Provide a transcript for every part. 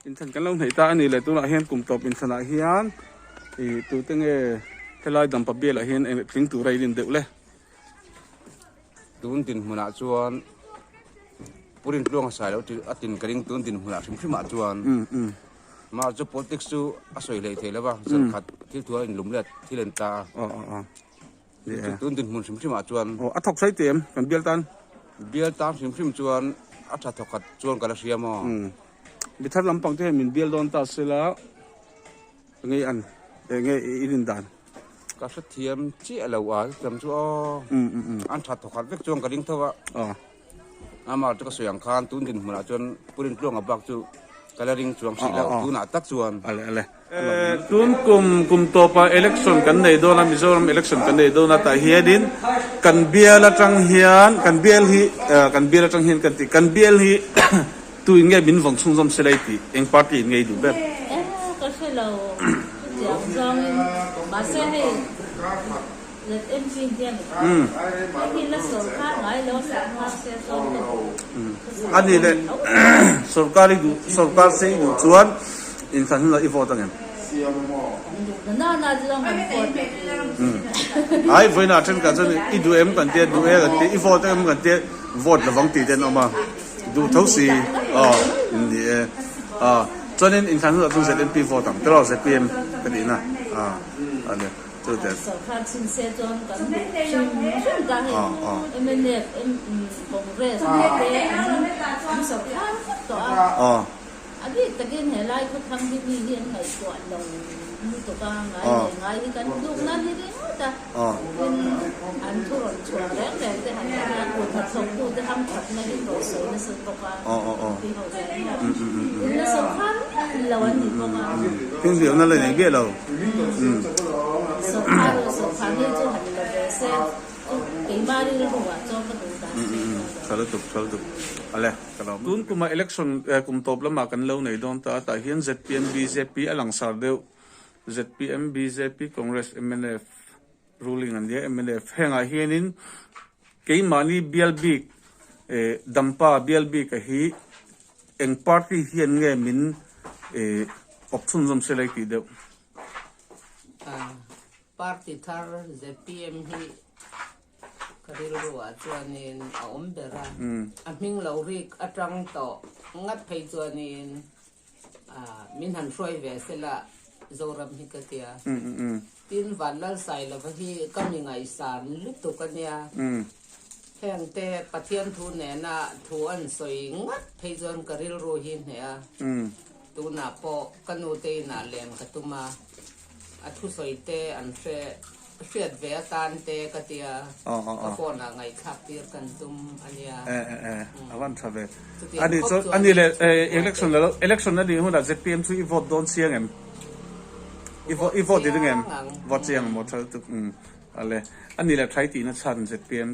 Inthlan kan lo hneih ta a ni le tunah hian kum tawp inthlanah hian ih tute nge helai dampa bialah hian eng tling tura i rin deuh le. Tun dinhmunah chuan Purin tluang a sai loh a tin ka ring tun dinhmunah hrim hrimah chuan mah chu politics chu a sawi hlei thei lo va zan khat thil thu a inlum let thil an ta a. Tun dinhmun hrim hrimah chuan. Aw a thawk sawi tih em kan bial tan? Bial tan hrim hrim chuan a tha thawk khat chuan ka la hria maw? Mi thar lampang te hian min bial dawn ta sela enge i an enge i rin dan? Ka hrethiam chiah lo a chutiang chu aw an tha thawk khat vek chuan ka ring tho a. Amah chu ka sawi ang khan tun dinhmunah chuan Pu Rintluanga bak chu ka la ring chuang hrih lo tunah tak chuan. Ale ale. Tun kum kum tawpah election kan nei dawn a Mizoram election kan nei dawn a tah hianin kan bial atang hian kan bial hi kan bial atang hian kan tih kan bial hi tu in nge min vawng chhunzawm se lai tih eng party in nge i duh ber? Ka hre lo chutiang zawngin mahse hei ZMP hian hei hi la sawrkar ngai lo sawrkar se chuan ka duh A nih leh sawrkar i duh sawrkar se i duh chuan inthlan hunah i vote angem? Ai vawiinah a thenkhat chuan i duh em kan tia duh e kan tia i vote em kan tia vote lovang tih te an awm a duh tho si aw ni e aw chuanin inthlan hunah chuan ZMP vote ang tiraw ZPM ka tihna a a ni. Sorkar chhin se chuan kan duh hrim hrim ta hei mnf Congress te an sorkar vek tawh a, a bik takin helai khawthlang hi mi hi an ngaihtuah lo lutuk a, ngai leh ngai hi kan tluk nan hi ringawt a, tin an thu rawn chhuah reng reng te han en hian kut hnathawktu te hamthatna hi rawn sawi nasa bawk a, MP ho hian in la sorkar miah lo an ni bawk a. Thingziahna la nei miah lo. Sawrkhar leh sawrkhar hi chu han la ve se chu keimah rilru ah chuan ka duh dan che chuan lo. Tha lutuk, tha lutuk. Ale, ka lo. Tun kuma election kum tawp lamah kan lo nei dawn ta a, tah hian zpm, bjp a langsar deuh. Zpm, bjp, Congress, mnf ruling an nia, mnf hengah hianin keimahni bial bik Dampa bial bik a hi eng party hian nge min awp chhunzawm se lai tih deuh. Party thar zpm hi ka rilru ah chuanin a awm ber a, a hming lo rik atang tawh ngat phei chuanin min han hruai ve sela Zoram hi ka tia. Tin Vanlalsailova hi ka mi ngaihsan lutuk a nia. Heng te Pathian thu nena thu an sawi ngat phei chuan ka rilru hi hneh a. Tunah pawh ka nu te inah len ka tum a, a thusawi te an hre hriat ve atan te ka tia, ka phone ah ngaihthlak tir kan tum a nia. E e e, a van tha ve. Ani chuan ani leh election la election a nih hunah zpm chu i vote dawn chiang em? I vote i vote i ring em? Vote chiang maw tha lutuk umm ale. Ani leh thlai tihna chhan zpm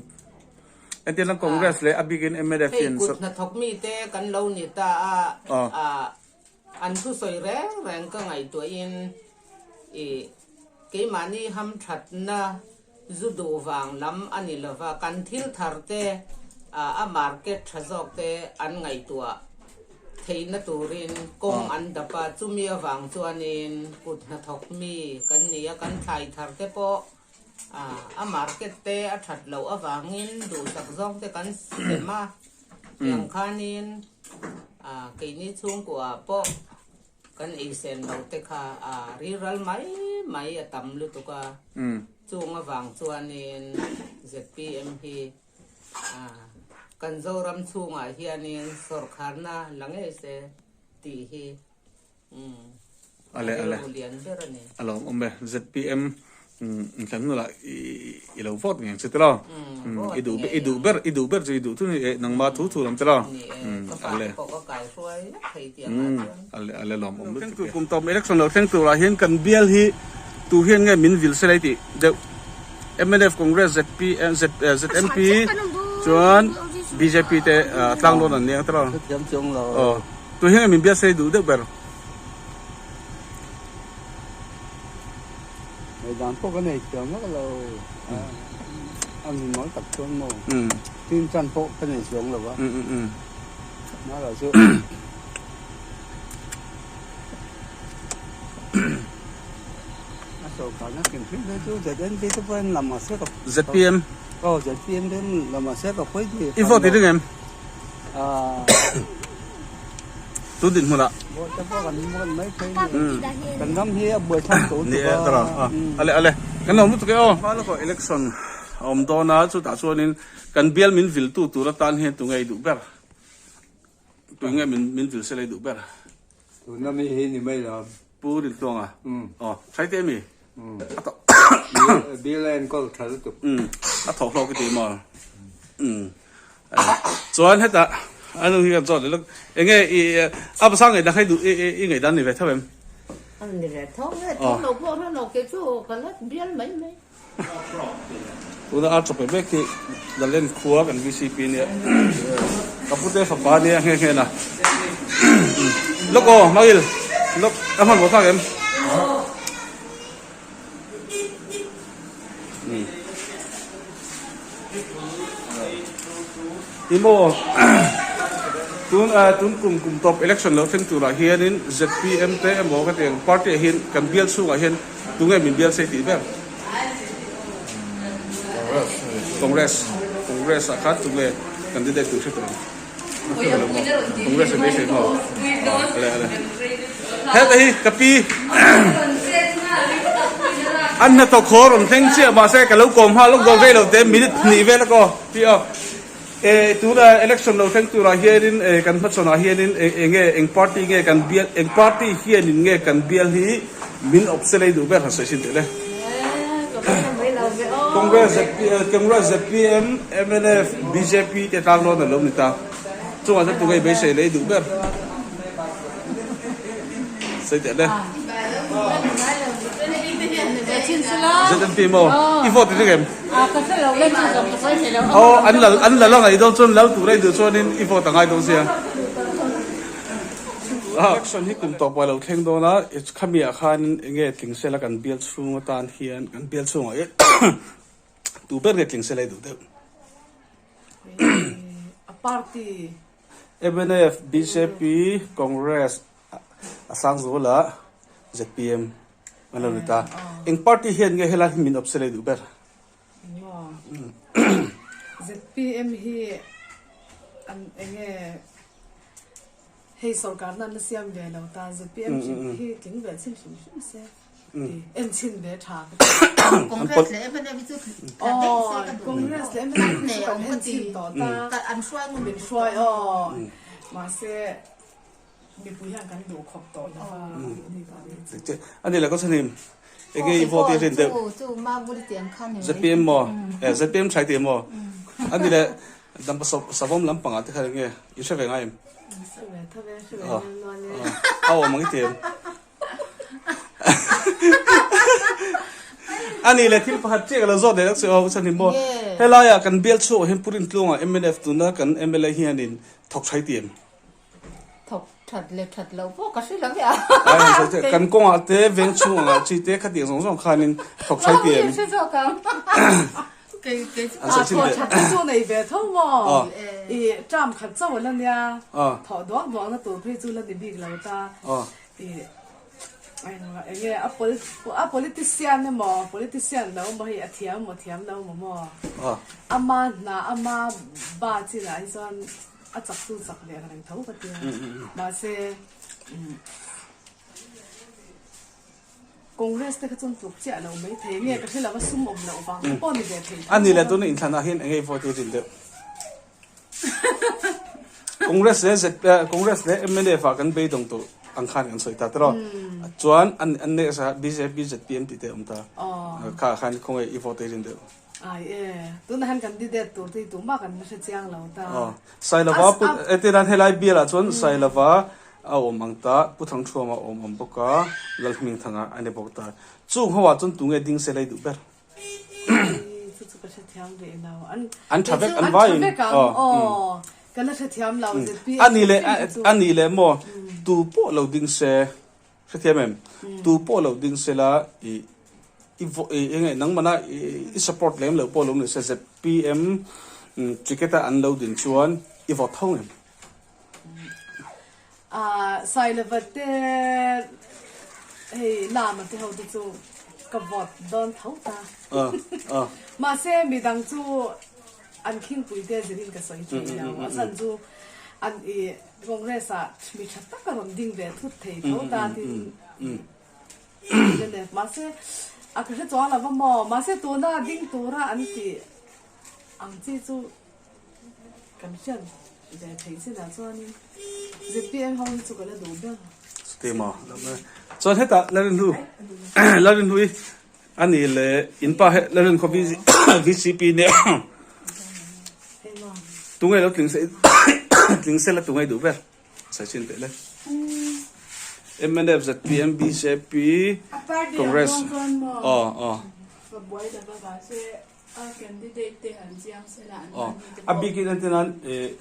entirna Congress leh a bikin mnf Hei kut hnathawk mite kan lo ni ta a, an thusawi reng reng ka ngaihtuahin i keimahni hamthatna zu duh vang lam a ni lova, kan thil thar te a market tha zawk te an ngaihtuah theihna turin kawng an dap a, chumi avang chuanin kut hnathawk mi kan ni a, kan thlai thar te pawh a market te a that loh avangin duhsak zawng te kan sem a, tiang khanin keini chhungkua pawh Kan eisen lo te kha a riral mai mai a tam lutuk a, chung avang chuanin zpm hi kan Zoram chhungah hianin sawrkharna la ngei se tih hi a rilru lian ber a ni. A lawmawm e, zpm Inthlan hnula i lo vote ngeng che tilo. I duh i duh ber i duh ber chu i duh thung e nangma thu thu lam tilo. Ale. Ale ale lawm awm lutuk e. Kum tawp election lo thleng turah hian kan bial hi tu hian nge min vil se lai tih deuh mnf Congress ZPM ZMP chuan bjp te tlang dawn an nia tilo. Tu hian nge min bial se duh deuh ber. Ngaihdan pawh ka nei thiam vak lo a mi mawl tak chuan maw tin chan pawh ka nei chuang lo a mahla chu Sorkarna hrim hrim te chu ZNP te pawh en la mahse ka ZPM Aw ZPM te en la mahse ka pawi ti I vote i ring em? Tun dinhmunah. Vote te pawh kan kan mai thei ni. Kan ram hi a buai thlak tawh Ni e tawrh a. Ale ale. Kan lo lutuk e aw. Hma lawkah election a awm dawn a chutah chuanin kan bial min viltu tur atan hian tunge i duh ber? Tunge min min vil sela i duh ber? Tuna mi hi ni mai lo. Pu Rintuanga. Aw thlai te mi? A tawh. Bill a enkawl tha lutuk. A thawh hlawk i ti maw? Chuan hetah a nu hi kan zawt leh lawk. Enge i a pasal ngaihdan kha i duh i ngaihdan ni ve tho em? A ni ve tho nge tho lo pawh hre lo kei chu ka la bial mai mai. Tuna a chawpe mek hi Lalen khua kan VCP nia ka pute fapa nia nghe nghe na. Lawk aw Mangil lawk a hman maw thlak em? Ti maw tun tun kum kum tawp election lo thleng turah hianin zpm te emaw ka ti ang party ah hian kan bial chhungah hian tunge min bial sei tih ber Congress Congress ah khan tunge candidate tur hre tawh ang Congress a beisei maw ale ale heta hi ka pi an hnathawk haw rawn thleng chiah mahse ka lo kawm nghal lawk dawn vei lo te minute hnih vel a kaw ti a e tuna election lo thleng turah hianin e kan hmachhawnah hianin e enge eng party nge kan bial eng party hianin nge kan bial hi min awp se lei duh ber han sawi sin teh le Congress Congress zpm mnf bjp te tlang dawn a lo ni ta chungah chuan tunge beisei lei duh ber sawi teh le ZNP maw i vote i ring em aw an lal an lal a ngaih dawn chuan lal tur a i duh chuanin i vote a ngai dawn sia. Election hi kum tawp a lo thleng dawn a, khami ah khan enge tling sela kan bial chhung atan hian kan bial chhungah hian tu ber nge tling sela i duh deuh? A party. Mnf, bjp, Congress, a sang zuala zpm an lo ni ta. Eng party hian nge helai hi min awp sela i duh ber? Maw? Zpm hi an enge hei sorkarna an la siam ve lo ta zpm hrim hi tling ve chhin hrim hrim se ti en chhin ve tha ka ti. Congress leh mnf hi chu tla daih se ka duh. Congress leh mnf hi chu kan en chhin tawh ta. An hruai ngun min hruai aw mahse Mipui hian kan duh khawp tawh lo va tih ni. A ni le ka chhanim enge i vote i rin deuh. ZPM maw? Eh ZPM thlai tih maw? A ni le dampa savawm lampangah te khan enge i hre ve ngai em? A awm ang i ti em? A ni le thil pakhat chiah ka lo zawt leh tak chu aw chhanim maw? Helaiah kan bial chhuakah hian Pu Rintlunga mnf tuna kan mla hianin thawk thlai ti em? Thawk that leh that loh pawh ka hre lo ve a. Kan kawngah te veng chhung angah chi te khatiang zawng zawng khanin thawk thlai ti em? Hre zawk ang. Kei kei chu An sawi chin Thawh leh. that te chu nei ve tho maw? I term khat chauh a la nia. Thawh duak duak na tur phei chu la ni bik lo ta. I enge a a politician emaw politician lo emaw hei a thiam emaw thiam lo emaw maw? Ama hna ama ba chinah hi chuan A chak chu chak leh reng tho ka tia. Mahse Congress te kha chuan tluk chiah lo mai thei nge ka hre lo a sum awm loh vang te pawh ni ve thei tho. A ni leh tuna inthlanah hian eng nge i vote i rin deuh? Congress leh Z Congress leh mnf ah kan beidawng tawh ang khan kan sawi ta tiraw? Chuan an an next ah bjp zpm tih te a awm ta. Kha khan khawnge i vote i rin deuh? Ai e, tunah hian candidate tur te hi tumah kan la hre chiang lo ta. Aw, Sailova pu etiran helai bialah chuan Sailova a awm ang ta, Pu Thangthuama a awm ang bawk a, Lalhmingthanga a ni bawk ta. Chung ho ah chuan tunge ding se lei duh ber? Ai, chu chu ka hre thiam ve lo. An An tha vek, an vaiin. An tha vek ang, aw. Ka la hre thiam lo, ZPM A ni leh, a ni leh maw, tu pawh lo ding se. Hrethiam em? Tu pawh lo ding sela i i i enge nangmana i support lem loh pawh lo ni se ZPM ticket a an lo din chuan i vote tho ngem? Sailova te hei Lama te ho te chu. Ka vote dawn tho ta. Mahse midang chu an khingpui te zirin ka sawi thei lo. A chhan chu an i Congress ah mi tha tak a rawn ding ve thut thei tho ta tin mahse a ka hre chuang lo va maw. Mahse tuna ding tura an tih ang chi chu Kan hriat ve theih chinah chuanin zpm ho hi chu ka la duh ber. Chuti maw? Chuan hetah Larinhu Larinhui a ni le in pa he Larinkhua VCP nia tunge lo tling se tling se la tunge duh ber sawi chin teh le. Mnf zpm bjp Congress aw aw. Aw, a bikin entir nan ih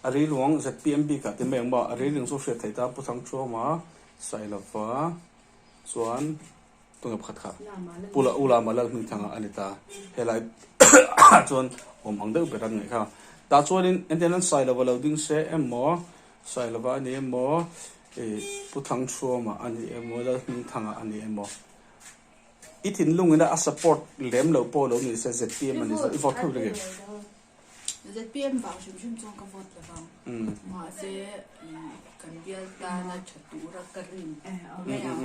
a rilruang zpm bikah te mai ang maw, a rilring chu hriat theih ta Pu Thangthuama, Sailova chuan tunge pakhat kha Pu La U Lama Lalhmingthanga a ni ta, helai ah chuan awm ang deuh ber an ngaih kha. Tah chuanin entir nan Sailova lo ding se emaw, Sailova a ni emaw, ih Pu Thangthuama a ni emaw, Lalhmingthanga a ni emaw. I thinlung ina a support lem lo pawh lo ni se zpm a ni zawk i vote theuh reng em? Zpm vang hrim hrim chuan ka vote lo vang. Mahse kan bial tana tha tura ka rin mai ang.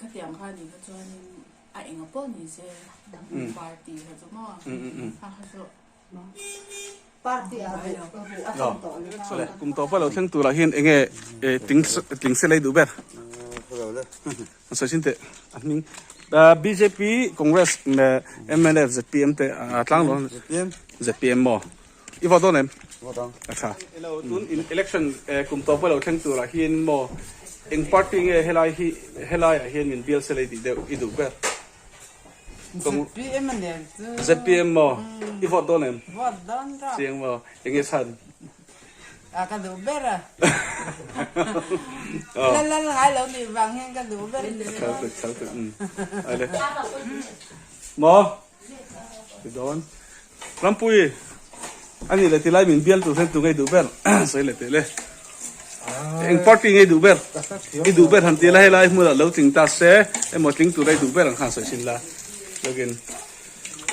Khatiang kha nih kha chuanin a enga pawh ni se party kha chu maw a kha chu Kum tawpa lo thleng turah hian enge tling se lei duh ber? Sawi sin teh a hming. Bjp, Congress, mnf, zpm te a tlang lo. Zpm maw? I vote dawn em? A tha. Hello, tun election kum tawpa lo thleng turah hian maw eng party nge helai hi helaiah hian min bial se lei tih deuh i duh ber? ZPM a nen chu. ZPM maw? I vote dawn em? Vote dawn rawh. Chiang maw? Enge chhan? A ka duh ber a. La lal ngai lo nih vang hian ka duh ber. Chal tuk chal tuk. Ale. Maw? Ti dawn. Rampui ani le tilai min bial tur hian tu ngei duh ber sawi leh teh le. Eng party ngei duh ber i duh ber han ti la helai hmunah lo tling ta se emaw tling tur a i duh ber ang khan sawi sin la. Login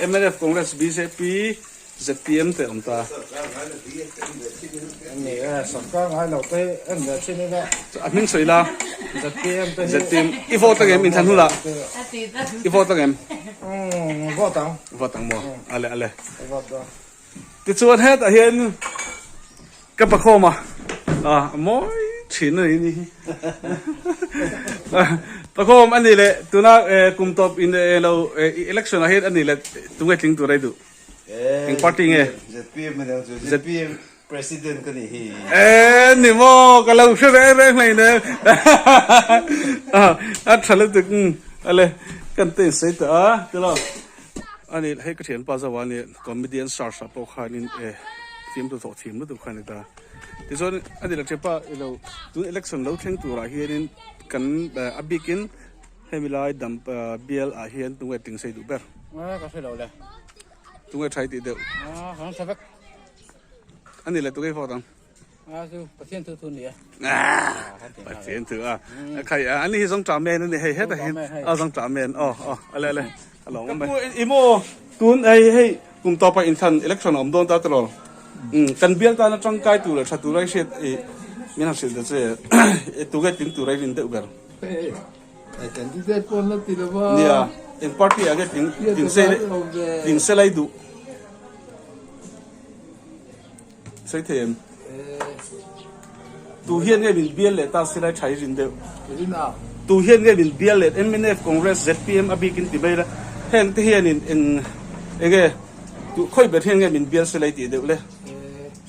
mnf Congress bjp zpm te awm ta. Ni e sarkar ngai lo te en ve chin ila. A hming sawi la. Zpm te hi. Zpm i vote angem inthlan hunah i vote angem. Umm vote ang. Vote ang maw? Ale ale. Vote dawn. Tichuan hetah hian ka pakhawm a, a mawi thin a ni hi. Pakhawm a ni leh tuna kum tawp in lo election ah hian a ni leh tunge tling tur a i duh? Eng party nge? ZPM a niang chu ZPM president ka nih hi. E ni maw ka lo hre reng reng hlei nen. A tha lutuk ale kan te in sawi tawh a tilo. Ani hei ka thianpa zo a ni comedian search ah pawh khanin e fiamtu thawh thiam lutuk kha a ni ta. Tichuan ani la thianpa ilo tun election lo thleng turah hianin kan a bikin Hemi lai dam bial ah hian tunge ting sei duh ber? Ka hre lo le. Tunge tha i tih deuh? Ah, kan hre vek. Ani le tunge vote ang? Ah, chu Pathian thu thu ni e. Ah, Pathian thu a. Khai ani hi zong tram men ani hei heta hin. A zong tram men. Oh, oh, ale ale. Along mai. Imo tun hei hei kum tawpa inthan election awm dawn ta tiraw. Kan bial tana tangkai tur leh tha tur ai hriat i min han hrilh ta che. Tunge tling tur ai rin deuh ber. Candidate pawh an la ti lo va. Nia, eng party ah nge tling tling se tling se lai duh. Sawi thei em? Tu hian nge min bial leh ta se lai tha i rin deuh. Tu hian nge min bial leh mnf, Congress, zpm a bikin ti mai la. Heng te hianin eng enge tu khawi ber hian nge min bial se lai tih deuh le.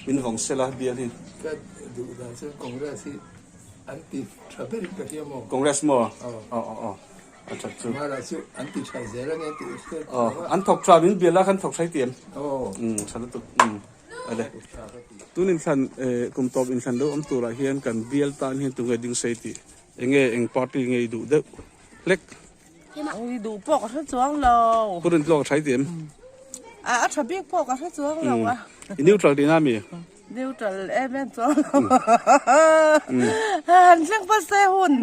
Min vawng se la bial hi. Ka duh dan chuan Congress hi An ti tha ber in ka hria maw? Congress maw? Aw aw aw a that chu. Mara chu an ti tha zel a nia tih hriat Aw an thawk tha min bial a khan thawk tha i ti em? Aw. Um tha lutuk um ale. Tun inthlan kum tawp inthlan lo awm turah hian kan bial tan hian tunge ding sei tih enge eng party nge i duh deuh hlek. Ui duh pawh ka hre chuang lo. Pu Rintlawk a tha i ti em? A a tha bik pawh ka hre chuang lo a. I neutral tihna mi? Neutral em em chuang lo. Han thleng phawt se hun.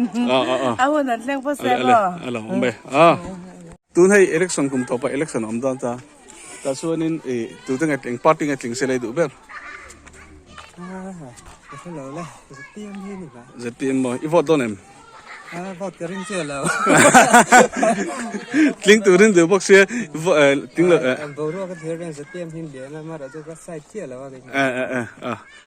A hun han thleng phawt se maw. A lo awm e. A. Tun hei election kum tawpah election a awm dawn ta. Tah chuanin i tute nge eng party nge tling se lei duh ber? Ka hre lo le, ZPM hi ni mai. ZPM maw? I vote dawn em? A vote ka ring chiah lo. Tling turin duh bawk sia tling lo. Boruak a thlir reng ZPM hi lian a, amaherawhchu ka side chiah lo a. A a a.